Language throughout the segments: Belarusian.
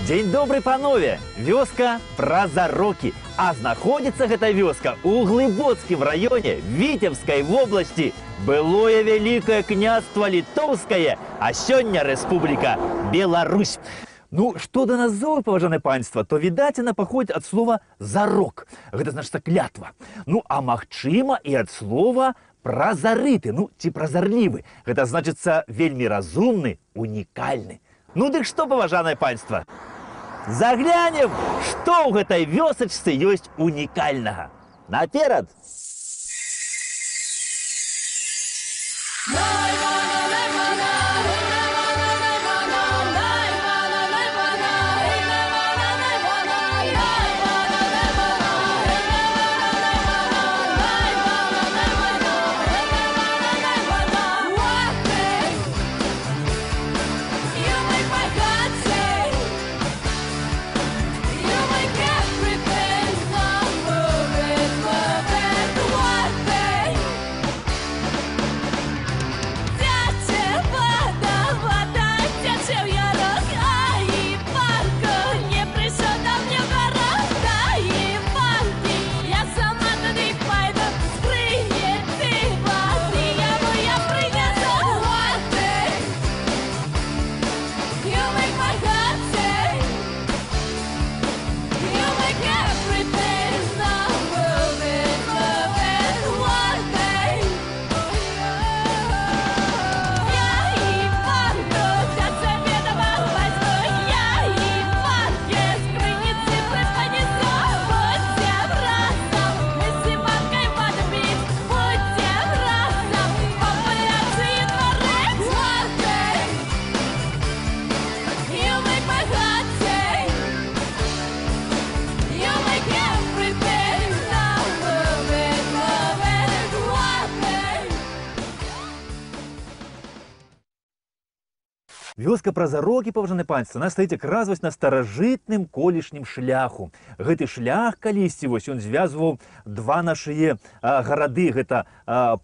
Дзень добры, панове! Вёска Празарокі. А знаходзіцца гэта вёска ў Глыбоцкім раёне Віцебскай вобласці. Былое Вялікае княства Літоўскае, а сёння Рэспубліка Беларусь. Ну, што да назовы, паважанае панства, то, відаць, яна паходзіць ад слова «зарок». Гэта значыцца клятва. Ну, а магчыма і ад слова празарыты, ну, ці празарлівы. Гэта значыцца вельмі разумны, унікальны. Ну, дык што, паважанае панства? Заглянем, што ў гэтай вёсачцы ёсць унікальнага. Наперад! Вёска Празарокі, паважанае панства, она стаіць якраз вось на старажытным колішнім шляху. Гэты шлях калісьці вось ён звязваў два нашыя гарады, гэта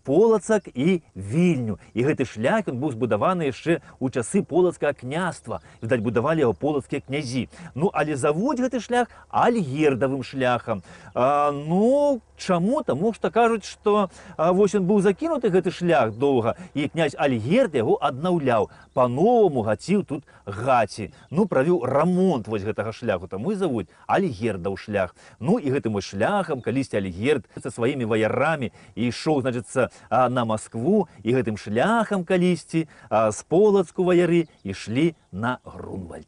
Полацак і Вільню. І гэты шлях ён быў збудаваны яшчэ ў часы Полацкага княства. Відаць, будавалі яго полацкія князі. Ну, але завуць гэты шлях Альгердавым шляхам. Ну, чаму? Таму што кажуць, што вось ён быў закінуты гэты шлях доўга, і князь Альгерд яго аднаўляў. Па-новаму гаціў тут гаці. Ну, правёў рамонт вось гэтага шляху, таму і завуць Альгердаў шлях. Ну, і гэтым вось шляхам калісьці Альгерд са сваімі ваярамі ішоў, значыцца, на Маскву, і гэтым шляхам калісьці з Полацку ваяры ішлі на Грунвальд.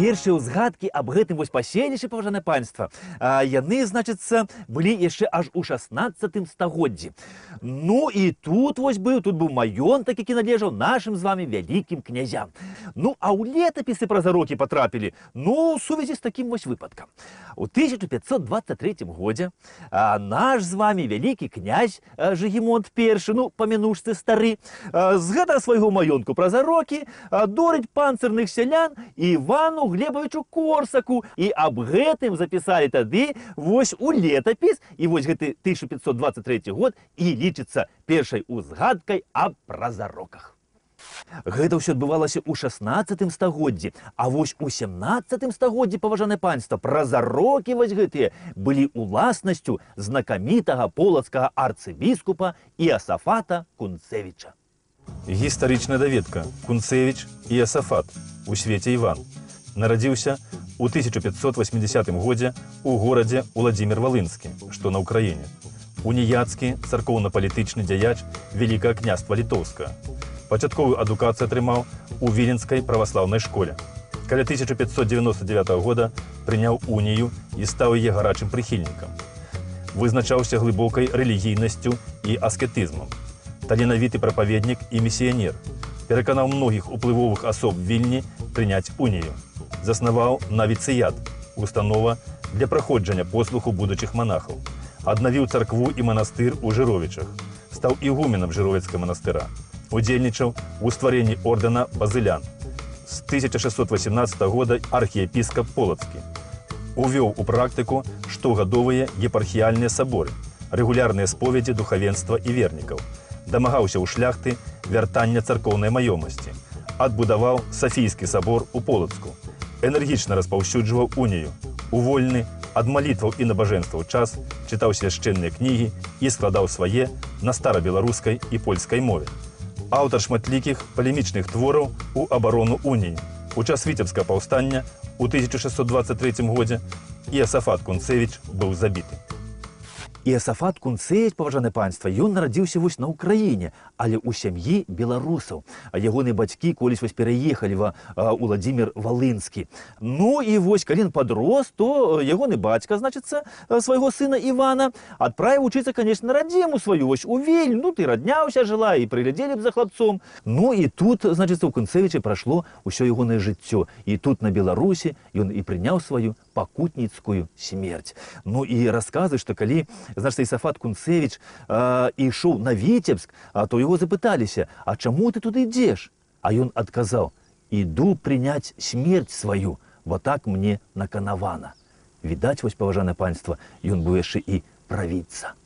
Першыя ўзгадкі аб гэтым вось паселішчы, паважанае панства, яны, значыцца, былі яшчэ аж у 16 стагоддзі. Ну і тут вось быў, тут быў маёнтак, які належаў нашым з вамі вялікім князям. Ну, а ў летапісы Празарокі патрапілі, ну, у сувязі з такім вось выпадкам. У 1523 годзе наш з вамі вялікі князь Жыгімонт I, ну, па мінушцы стары, з гэтага свайго маёнтку Празарокі дорыць панцырных сялян Івану Глебавічу Корсаку, і аб гэтым запісалі тады вось у летапіс, і вось гэты 1523 год і лічыцца першай узгадкай аб Празароках. Гэта ўсё адбывалася ў 16 стагоддзі, а вось у 17 стагоддзі, паважанае панства, Празарокі вось гэтыя былі уласнасцю знакамітага полацкага арцыбіскупа Іасафата Кунцевіча. Гістарычная даведка. Кунцевіч Іасафат, у свеце Іван. Нарадзіўся ў 1580 годзе ў горадзе Уладзімир-Валынскі, што на Украіне. Уніяцкі царкоўна-палітычны дзяяч Вялікага княства Літоўскага. Пачатковую адукацыю атрымаў у Віленскай праваслаўнай школе. Каля 1599 года прыняў унію і стаў яе гарачым прыхільнікам. Вызначаўся глыбокай рэлігійнасцю і аскетызмам. Таленавіты прапаведнік і місіянер. Пераканаў многіх уплывовых асоб Вільні прыняць унію. Заснаваў навіцыят, установа для праходжання послуху будучых манахаў. Аднавіў царкву і манастыр у Жыровічах. Стаў ігуменам Жыровіцкага манастыра. Удзельнічаў у стварэнні ордэна базылян. З 1618 года архіепіскап Полацкі. Увёў у практыку штогадовыя епархіяльныя саборы, рэгулярныя споведзі духавенства і вернікаў. Дамагаўся ў шляхты вяртання царкоўнай маёмасці. Адбудаваў Сафійскі сабор у Полацку. Энергічна распаўсюджваў унію. У вольны ад малітваў і набажэнстваў час чытаў свяшчэнныя кнігі і складаў свае на старабеларускай і польскай мове. Аўтар шматлікіх палемічных твораў у абарону уніі. У час Віцебскага паўстання у 1623 годзе Іасафат Кунцэвіч быў забіты. Іасафат Кунцэвіч, паважанае панства, ён нарадзіўся вось на Украіне, але ў сям'і беларусаў. А ягоныя бацькі колісь вось пераехалі ва Уладзімир Валынскі. Ну і вось, калі ён падрос, то ягоны бацька, значыцца, свайго сына Івана адправіў вучыцца, конечно, на радзіму сваю, вось у Вільню. Ну, ты радня ўся жыла, і прыглядзелі б за хлапцом. Ну і тут, значыцца, у Кунцэвіча прайшло ўсё ягонае жыццё. І тут, на Беларусі, ён і прыняў сваю пакутніцкую смерць. Ну і расказы, што калі, значит, Іасафат Кунцэвіч ішоў на Віцебск, то яго запыталіся: а чаму ты туды ідзеш? А ён адказаў: іду прыняць смерць сваю, бо так мне наканавана. Відаць, вось, паважанае панства, ён быў яшчэ і правіца.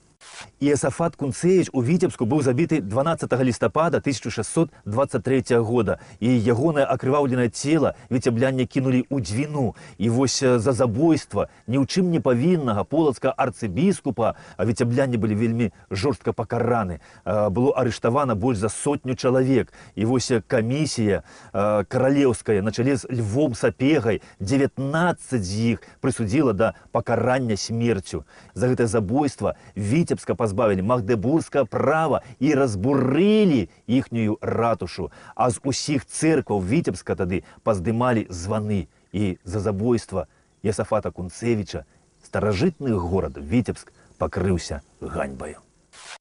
Іасафат Кунцэвіч у Віцебску быў забіты 12 лістапада 1623 года, і ягонае акрываўленае цела віцебляне кінулі ў Дзвіну. І вось за забойства ні ў чым не павіннага полацкага арцыбіскупа віцебляне былі вельмі жорстка пакараны. Было арыштавана больш за 100 чалавек. І вось камісія каралеўская на чале з Львом Сапегай 19 з іх прысудзіла да пакарання смерцю. За гэтае забойства Віцебска пазбавілі магдэбургскага права і разбурылі іхнюю ратушу. А з усіх цэркваў Віцебска тады паздымалі званы. І за забойства Іасафата Кунцэвіча старажытны горад Віцебск пакрыўся ганьбаю.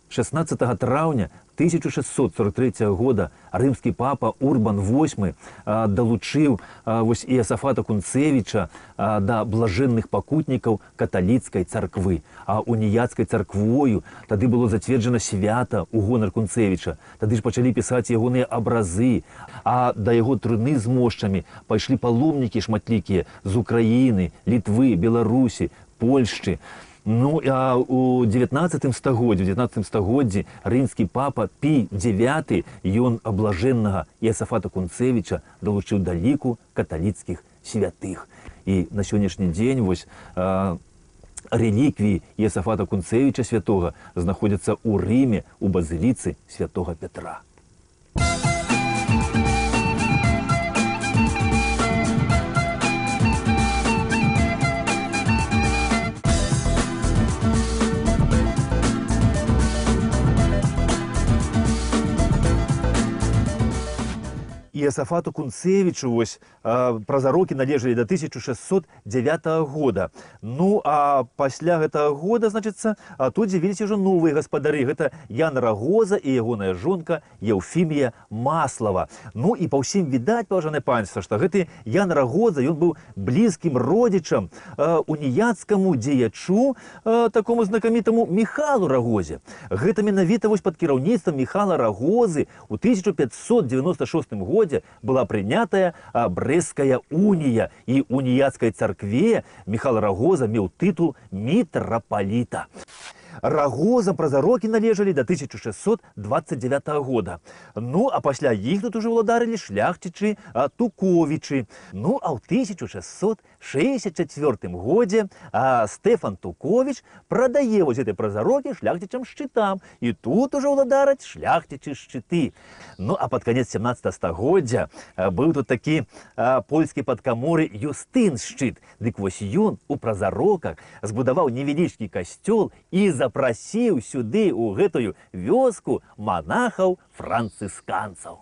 16 траўня 1643 года рымскі папа Урбан VIII далучыў вось Іасафата Кунцэвіча да блажэнных пакутнікаў каталіцкай царквы. А уніяцкай царквою тады было зацверджана свята ў гонар Кунцэвіча. Тады ж пачалі пісаць ягоныя абразы, а да яго труны з мошчамі пайшлі паломнікі шматлікія з Украіны, Літвы, Беларусі, Польшчы. Ну, а у 19 стагоддзі рымскі папа Пій IX, ён блажэннага Іасафата Кунцэвіча далучыў да ліку каталіцкіх святых. І на сённяшні дзень вось рэліквіі Іасафата Кунцэвіча святога знаходзяцца ў Рыме у базыліцы святога Петра. Іасафату Кунцэвічу вось празарокі належалі до 1609 года. Ну, а пасля гэтага года, значыцца, тут з'явіліся ўжо новыя гаспадары. Гэта Ян Рагоза і ягоная жонка Еўфімія Маслава. Ну і па ўсім відаць, паважанае панства, што гэты Ян Рагоза, ён быў блізкім родзічам уніяцкаму дзеячу, такому знакамітаму Міхалу Рагозе. Гэта менавіта вось пад кіраўніцтвам Міхала Рагозы ў 1596 годзе была прынятая Брэсцкая унія, і уніяцкай царкве Міхал Рагоза меў тытул мітрапаліта. Рагозам празарокі належалі до 1629 года. Ну, а пасля іх тут ужо ўладарылі шляхцічы Туковічы. Ну, а ў 1664 годзе Стэфан Туковіч прадае вось гэтыя празарокі шляхцічам Шчытам. І тут ужо ўладараць шляхцічы Шчыты. Ну, а пад канец 17 стагоддзя быў тут такі польскі падкаморы Юстын Шчыт. Дык вось ён у Празароках збудаваў невялічкі касцёл і запрасіў сюды, у гэтую вёску, манахаў-францысканцаў.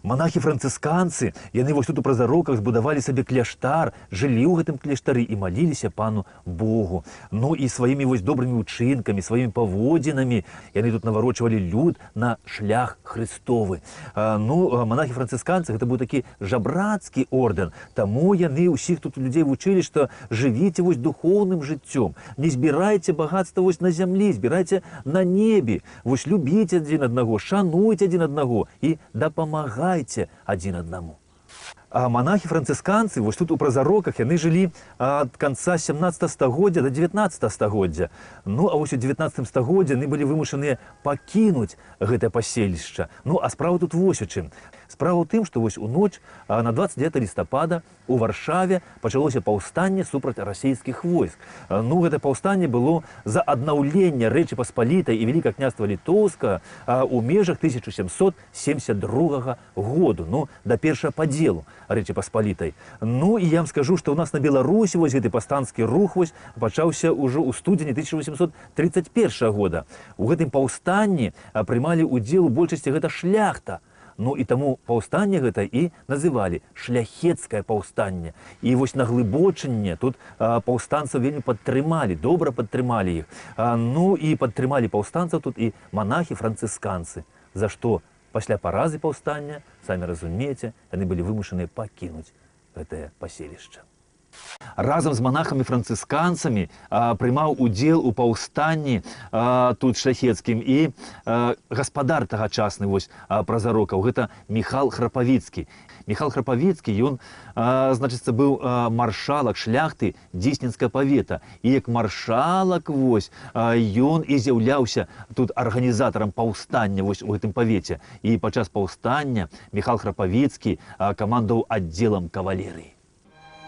Манахі-францысканцы, яны вось тут у Празароках збудавалі сабе кляштар, жылі ў гэтым кляштары і маліліся пану Богу. Ну і сваімі вось добрымі ўчынкамі, сваімі паводзінамі яны тут наварочвалі люд на шлях Хрыстовы. Ну, манахі-францысканцы гэта быў такі жабрацкі ордэн, таму яны ўсіх тут людзей вучылі, што жывіце вось духоўным жыццём, не збірайце багатства вось на зямлі, збірайце на небе, вось любіце адзін аднаго, шануйце адзін аднаго і дапамагайце адзін аднаму. А манахі-францысканцы вось тут у Празароках яны жылі ад канца 17 стагоддзя до 19 стагоддзя. Ну а вось у 19 стагоддзі яны былі вымушаныя пакінуць гэтае паселішча. Ну а справа тут вось у чым. Справа ў тым, што вось у ноч на 29 лістапада у Варшаве пачалося паўстанне супраць расійскіх войск. Ну гэта паўстанне было за аднаўленне Рэчы Паспалітай і Вялікага княства Літоўскага у межах 1772 году, ну да першага падзелу Рэчы Паспалітай. Ну і я вам скажу, што ў нас на Беларусі вось гэты паўстанскі рух вось пачаўся ўжо ў студзені 1831 года. У гэтым паўстанні прымалі ўдзел у большасці гэта шляхта. Ну і таму паўстанне гэта і называлі шляхецкае паўстанне. І вось на Глыбочынне тут паўстанцаў вельмі падтрымалі, добра падтрымалі іх. Ну і падтрымалі паўстанцаў тут і манахі-францысканцы, за што пасля паразы паўстання, самі разумееце, яны былі вымушаныя пакінуць гэтае паселішча. Разам з манахамі-францысканцамі прымаў удзел у паўстанні тут шляхецкім і гаспадар тагачасны вось Празарокаў, гэта Міхал Храпавіцкі. Міхал Храпавіцкі, ён, значыцца, быў маршалак шляхты Дзісненскага павета. І як маршалак вось, ён і з'яўляўся тут арганізатарам паўстання вось у гэтым павеце. І падчас паўстання Міхал Храпавіцкі камандаваў аддзелам кавалерыі.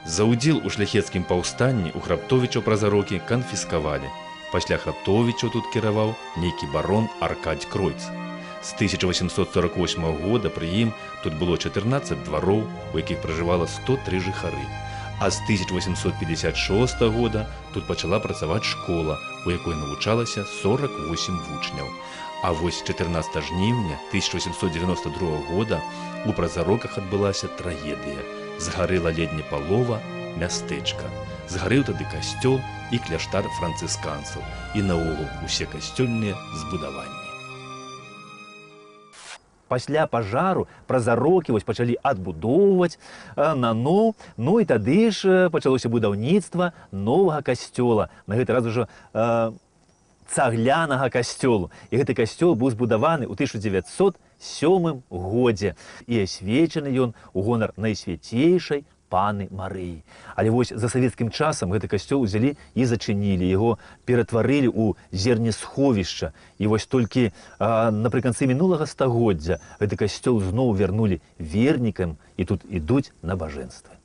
За ўдзел у шляхецкім паўстанні у Храптовічаў Празарокі канфіскавалі. Пасля Храптовічаў тут кіраваў нейкі барон Аркадзь Кройц. З 1848 года пры ім тут было 14 двароў, у якіх пражывала 103 жыхары. А з 1856 года тут пачала працаваць школа, у якой навучалася 48 вучняў. А вось 14 жніўня 1892 года у Празароках адбылася трагедыя. Згарэла ледзь не палова мястэчка. Згарэў тады касцёл і кляштар францысканцаў, і наогул усе касцёльныя збудаванні. Пасля пажару Празарокі вось пачалі адбудоўваць наноў, ну і тады ж пачалося будаўніцтва новага касцёла. На гэты раз ужо цаглянага касцёлу. І гэты касцёл быў збудаваны ў 1907 годзе. І асвечаны ён у гонар найсвяцейшай Паны Марыі. Але вось за савецкім часам гэты касцёл узялі і зачынілі, яго ператварылі ў зернесховішча. І вось толькі напрыканцы мінулага стагоддзя гэты касцёл зноў вярнулі вернікам, і тут ідуць набажэнствы.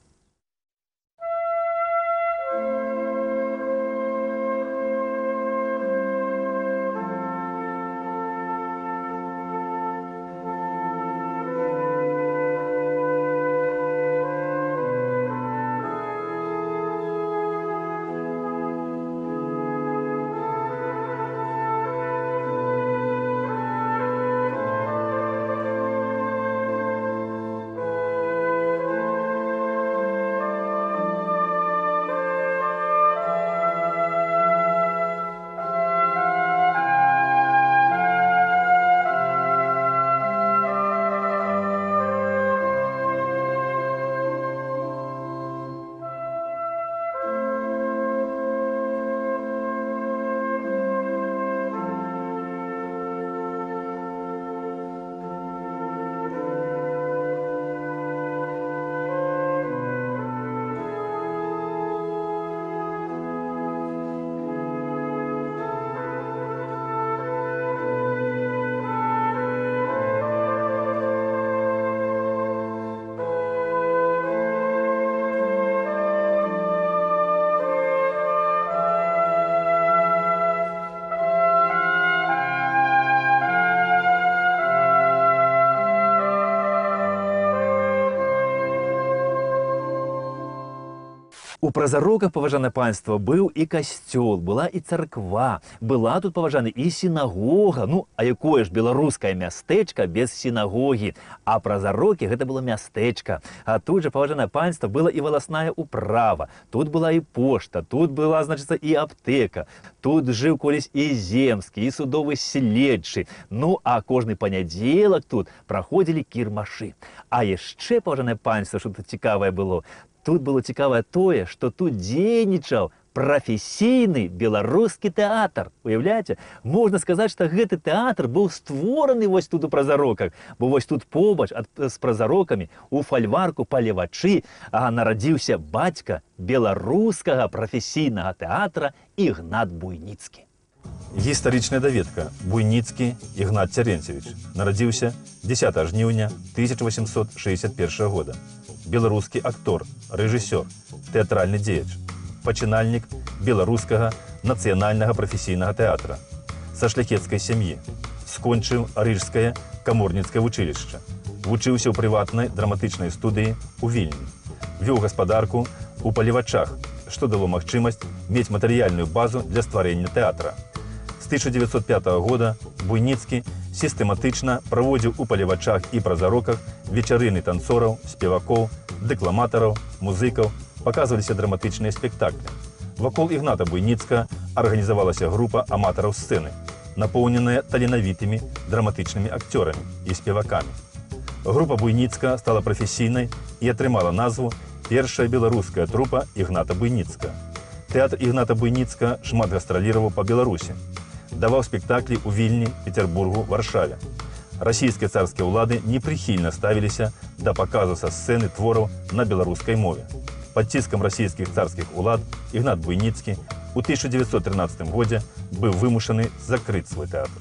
У Празароках, паважанае панства, быў і касцёл, была і царква, была тут, паважаны, і сінагога. Ну, а якое ж беларускае мястэчка без сінагогі? А Празарокі гэта было мястэчка. А тут жа, паважанае панства, была і валасная управа, тут была і пошта, тут была, значыцца, і аптэка, тут жыў колісь і земскі, і судовы следчы. Ну, а кожны панядзелак тут праходзілі кірмашы. А яшчэ, паважанае панства, што тут цікавае было, тут было цікавае тое, што тут дзейнічаў прафесійны беларускі тэатр. Уяўляеце? Можна сказаць, што гэты тэатр быў створаны вось тут у Празароках, бо вось тут побач з Празарокамі у фальварку Палевачы нарадзіўся бацька беларускага прафесійнага тэатра Ігнат Буйніцкі. Гістарычная даведка. Буйніцкі Ігнат Цярэнцевіч нарадзіўся 10 жніўня 1861 года. Беларускі актор, рэжысёр, тэатральны дзеяч, пачынальнік беларускага нацыянальнага прафесійнага тэатра. Са шляхецкай сям'і. Скончыў Рыжскае каморніцкае вучылішча. Вучыўся ў прыватнай драматычнай студыі ў Вільні. Вёў гаспадарку ў Палевачах, што дало магчымасць мець матэрыяльную базу для стварэння тэатра. З 1905 года Буйніцкі сістэматычна праводзіў у Палевачах і Празароках вечарыны танцораў, спевакоў, дэкламатараў, музыкаў, паказваліся драматычныя спектаклі. Вакол Ігната Буйніцкага арганізавалася група аматараў сцэны, напоўненая таленавітымі драматычнымі акцёрамі і спевакамі. Група Буйніцкага стала прафесійнай і атрымала назву «Першая беларуская трупа Ігната Буйніцкага». Тэатр Ігната Буйніцкага шмат гастраліраваў па Беларусі. Даваў спектаклі ў Вільні, Петербургу, Варшаве. Расійскія царскія ўлады непрыхільна ставіліся да паказу са сцэны твораў на беларускай мове. Пад ціскам расійскіх царскіх улад Ігнат Буйніцкі ў 1913 годзе быў вымушаны закрыць свой тэатр.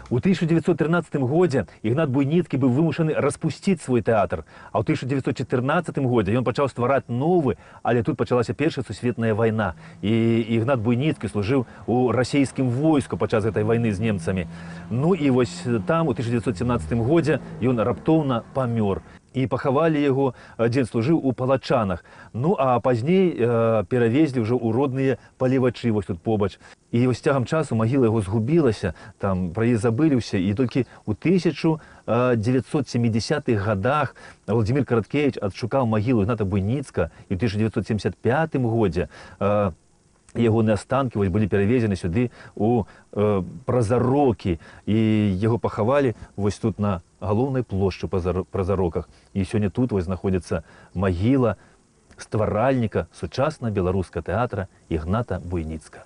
У 1913 годзе Ігнат Буйніцкі быў вымушаны распусціць свой тэатр, а ў 1914 годзе ён пачаў ствараць новы, але тут пачалася першая сусветная вайна. І Ігнат Буйніцкі служыў у расійскім войску падчас гэтай вайны з немцамі. Ну і вось там у 1917 годзе ён раптоўна памёр. І пахавалі яго, дзе ён служыў, у Палачанах. Ну а пазней перавезлі ўжо ў родныя Палевачы, вось тут побач. І вось цягам часу магіла яго згубілася, там пра яе забылі ўсе, і толькі ў 1970-х годах Владимир Караткевич адшукаў магілу Ігната Буйніцкага, і ў 1975 годзе ягоныя астанкі вось былі перавезены сюды у Празарокі, і яго пахавалі вось тут на галоўнай плошчы Празароках. І сёння тут вось знаходзіцца магіла стваральніка сучаснага беларускага тэатра Ігната Буйніцкага.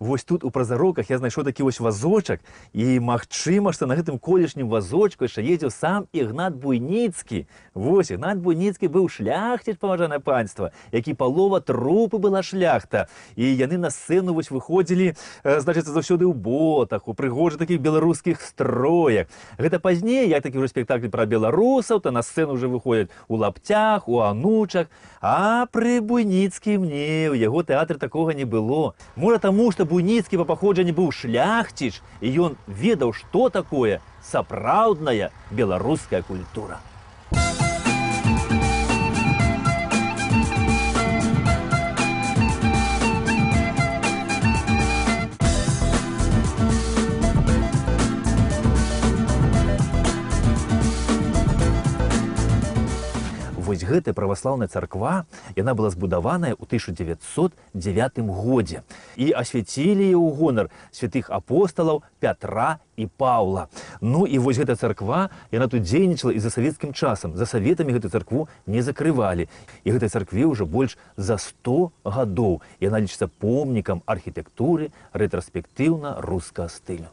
Вось тут у Празароках я знайшоў такі вось вазочак, і магчыма, што на гэтым колішнім вазочку яшчэ ездзіў сам Ігнат Буйніцкі. Вось Ігнат Буйніцкі быў шляхціч, паважанае панства, які палова трупы была шляхта. І яны на сцэну вось выходзілі, значыцца, заўсёды ў ботах, у прыгожых такіх беларускіх строях. Гэта пазней, як такі ўжо спектакль пра беларусаў, то на сцэну ўжо выходзяць у лапцях, у анучах. А пры Буйніцкім не, у яго тэатры такога не было. Можа таму, што Буйніцкі па паходжанні быў шляхціч, і ён ведаў, што такое сапраўдная беларуская культура. Вось гэтая праваслаўная царква, яна была збудаваная ў 1909 годзе. І асвяцілі яе ў гонар святых апосталаў Пятра і Паўла. Ну і вось гэта царква, яна тут дзейнічала і за савецкім часам. За саветамі гэту царкву не закрывалі. І гэтай царкве ўжо больш за 100 гадоў. Яна лічыцца помнікам архітэктуры рэтраспектыўна-рускага стылю.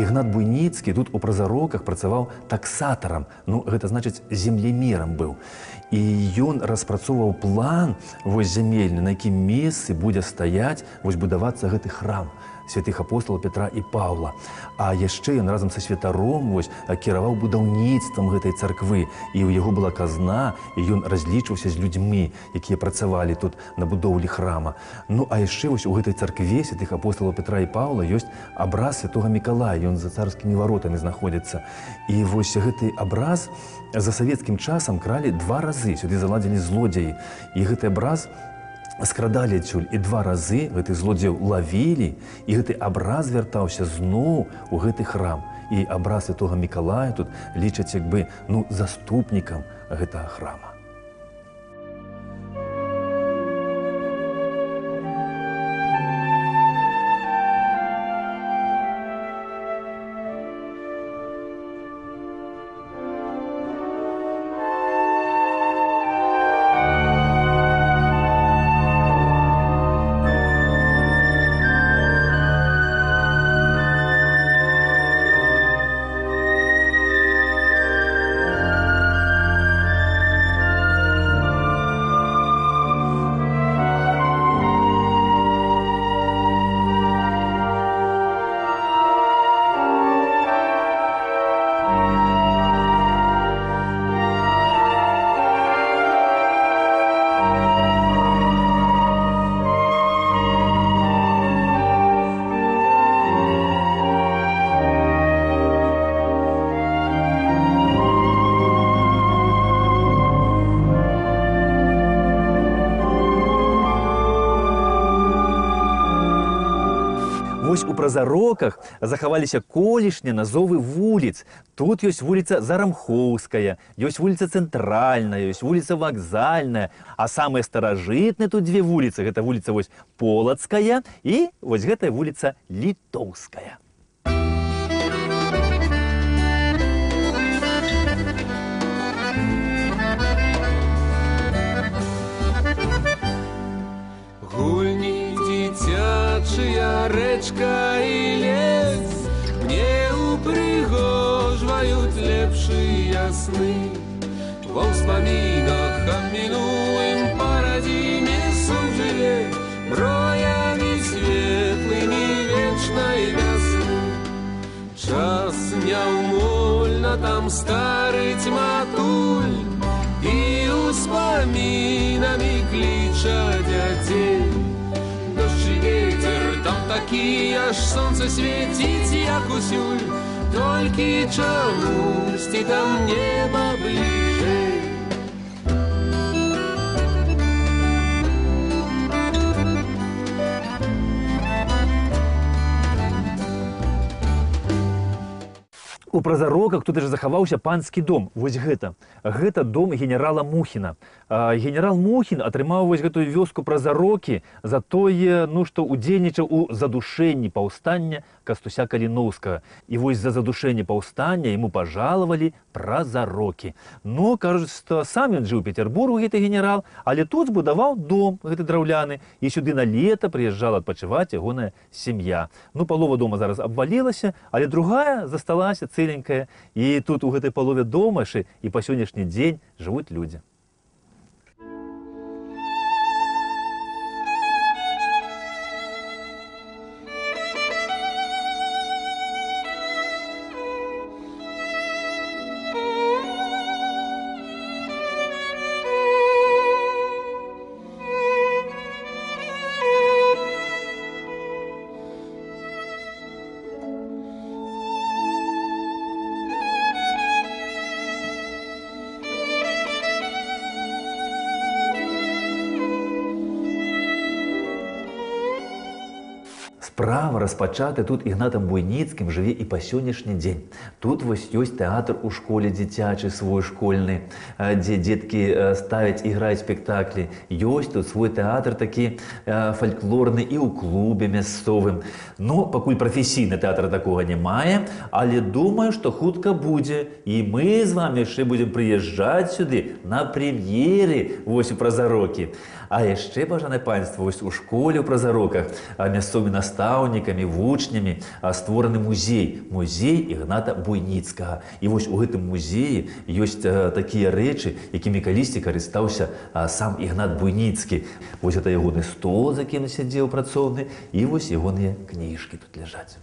Ігнат Буйніцкі тут у Празароках працаваў таксатарам, ну гэта значыць землемерам быў. І ён распрацоўваў план вось зямельны, на якім месцы будзе стаяць, вось будавацца гэты храм святых апостолаў Петра і Паўла. А яшчэ ён разам са святаром вось кіраваў будаўніцтвам гэтай царквы. І ў яго была казна, і ён разлічваўся з людзьмі, якія працавалі тут на будоўлі храма. Ну а яшчэ вось у гэтай царкве святых апостолаў Петра і Паўла ёсць абраз святого Мікалая, ён за царскімі варотамі знаходзіцца. І вось гэты абраз за савецкім часам кралі два разы, сюды заладзілі злодзеі. І гэты абраз скрадалі адсюль, і два разы гэтых злодзеяў лавілі, і гэты абраз вяртаўся зноў у гэты храм. І абраз святого Мікалая тут лічаць як бы, ну, заступнікам гэтага храма. Вось у Празароках захаваліся колішнія назовы вуліц. Тут ёсць вуліца Зарамхоўская, ёсць вуліца Цэнтральная, ёсць вуліца Вакзальная, а самыя старажытныя тут дзве вуліцы. Гэта вуліца вось Полацкая і вось гэтая вуліца Літоўская. Гульні дзіцячыя, рэчка і лес мне упрыгожваюць лепшыя сны. Ва ўспамінах аб мінулым парадзіме сон жыве мроямі светлымі вечнай вясны. Час няўмольна там старыць матуль і успамінамі кліча дзяцей. Дождж і вецер там такі, аж сонца свеціць, як усюль, толькі чамусьці там неба бліжэй. У Празароках тут жа захаваўся панскі дом. Вось гэта. Гэта дом генерала Мухіна. Генерал Мухін атрымаў вось гэтую вёску Празарокі за тое, ну, што удзельнічаў у задушэнні паўстання Кастуся Каліноўскага. І вось за задушэнне паўстання яму пажалавалі Празарокі. Но, кажуць, што сам ён жыў у Петербургу, гэты генерал, але тут збудаваў дом гэты драўляны, і сюды на лета прыязджала адпачываць ягоная сям'я. Ну, палова дома зараз абвалілася, але другая засталася цэленькая. І тут у гэтай палове дома яшчэ і па сённяшні дзень жывуць людзі. Справа, распачатая тут Ігнатам Буйніцкім, жыве і па сённяшні дзень. Тут вось ёсць тэатр у школе дзіцячы, свой школьны, дзе дзеткі ставяць і граюць спектаклі. Ёсць тут свой тэатр такі фальклорны і ў клубе мясцовым. Но пакуль прафесійны тэатр такога не мае, але думаю, што хутка будзе. І мы з вами яшчэ будзем прыязджаць сюды на прэм'еры вось у Празарокі. А яшчэ, пажанае панства, вось у школе ў Празароках мясцовымі настаўнікамі настаўнікамі, вучнямі створаны музей, музей Ігната Буйніцкага. І вось у гэтым музеі ёсць такія рэчы, якімі калісьці карыстаўся сам Ігнат Буйніцкі. Вось это ягоны стол, за кім сядзеў працоўны, і вось ягоныя кніжкі тут ляжаць.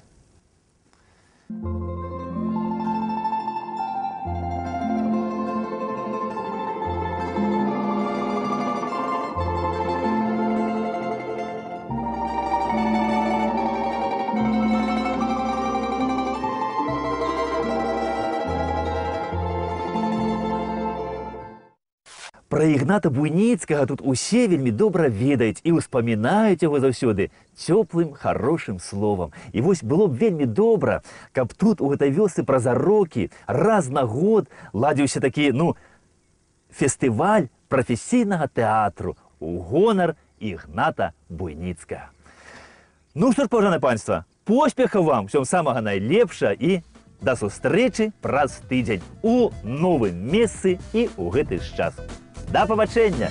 Пра Ігната Буйніцкага тут усе вельмі добра ведаюць і ўспамінаюць яго заўсёды цёплым, харошым словам. І вось было б вельмі добра, каб тут у гэтай вёсцы праз арокі раз на год ладзіўся такі, ну, фестываль прафесійнага тэатру у гонар Ігната Буйніцкага. Ну што ж, паважанае панства, поспехаў вам, усім самага найлепшага і да сустрэчы праз тыдзень у новым месцы і ў гэты ж час. Да пабачэння!